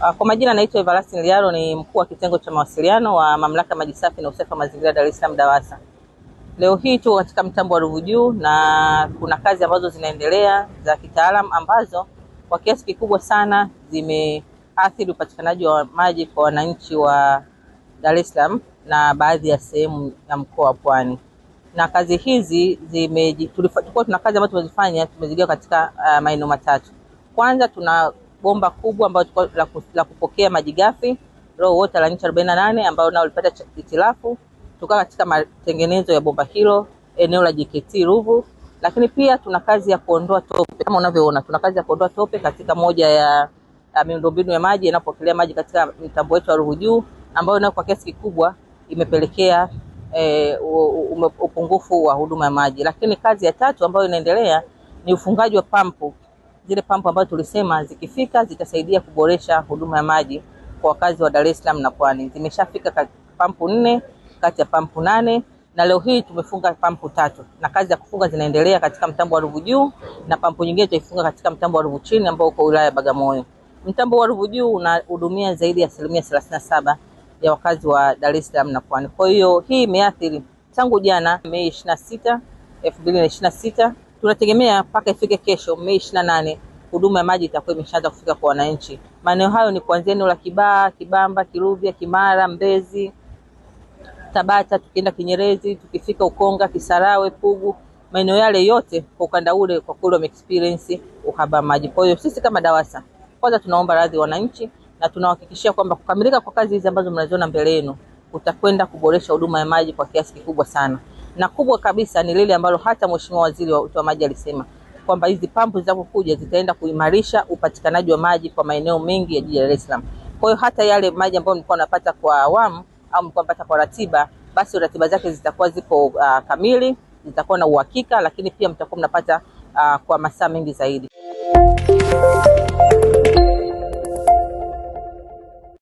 Kwa majina naitwa Everlastin Liaro, ni mkuu wa kitengo cha mawasiliano wa Mamlaka Maji Safi na Usafi wa Mazingira Dar es Salaam DAWASA. Leo hii tuko katika mtambo wa Ruvu Juu na kuna kazi ambazo zinaendelea za kitaalam ambazo kwa kiasi kikubwa sana zimeathiri upatikanaji wa maji kwa wananchi wa Dar es Salaam na baadhi ya sehemu ya mkoa wa Pwani. Na kazi hizi tulikuwa tuna kazi ambazo tumezifanya, tumezigawa katika maeneo matatu. Kwanza tuna bomba kubwa ambalo la kupokea maji ghafi raw water la inchi 48 ambao nao ulipata hitilafu, tukawa katika matengenezo ya bomba hilo eneo la JKT Ruvu. Lakini pia tuna kazi ya kuondoa tope, kama unavyoona tuna kazi ya kuondoa tope katika moja ya miundombinu ya maji inapokelea maji katika mtambo wetu wa Ruvu Juu, ambayo nayo kwa kiasi kikubwa imepelekea upungufu wa huduma ya maji. Lakini kazi ya tatu ambayo inaendelea ni ufungaji wa pampu, zile pampu ambazo tulisema zikifika zitasaidia kuboresha huduma ya maji kwa wakazi wa Dar es Salaam na Pwani. Zimeshafika pampu 4 kati ya pampu 8 na leo hii tumefunga pampu 3 na kazi ya kufunga zinaendelea katika mtambo wa Ruvu Juu na pampu nyingine tutaifunga katika mtambo wa Ruvu Chini ambao uko wilaya ya Bagamoyo. Mtambo wa Ruvu Juu unahudumia zaidi ya 37% ya wakazi wa Dar es Salaam na Pwani. Kwa hiyo hii imeathiri tangu jana Mei 26, 2026, tunategemea mpaka ifike kesho Mei 28 huduma ya maji itakuwa imeshaanza kufika kwa wananchi. Maeneo hayo ni kuanzia eneo la Kibaha, Kibamba, Kiluvya, Kimara, Mbezi, Tabata, tukienda Kinyerezi, tukifika Ukonga, Kisarawe, Pugu, maeneo yale yote kwa ukanda ule kwa kweli wame experience uhaba maji. Kwa hiyo sisi kama DAWASA kwanza tunaomba radhi wananchi na tunahakikishia kwamba kukamilika kwa kazi hizi ambazo mnaziona mbele yenu kutakwenda kuboresha huduma ya maji kwa kiasi kikubwa sana. Na kubwa kabisa ni lile ambalo hata Mheshimiwa Waziri wa Maji alisema kwamba hizi pampu zinapokuja zitaenda kuimarisha upatikanaji wa maji kwa maeneo mengi ya jiji la Dar es Salaam. Kwa hiyo hata yale maji ambayo mlikuwa mnapata kwa awamu au mlikuwa mnapata kwa ratiba, basi ratiba zake zitakuwa zipo kamili, zitakuwa na uhakika, lakini pia mtakuwa mnapata kwa masaa mengi zaidi.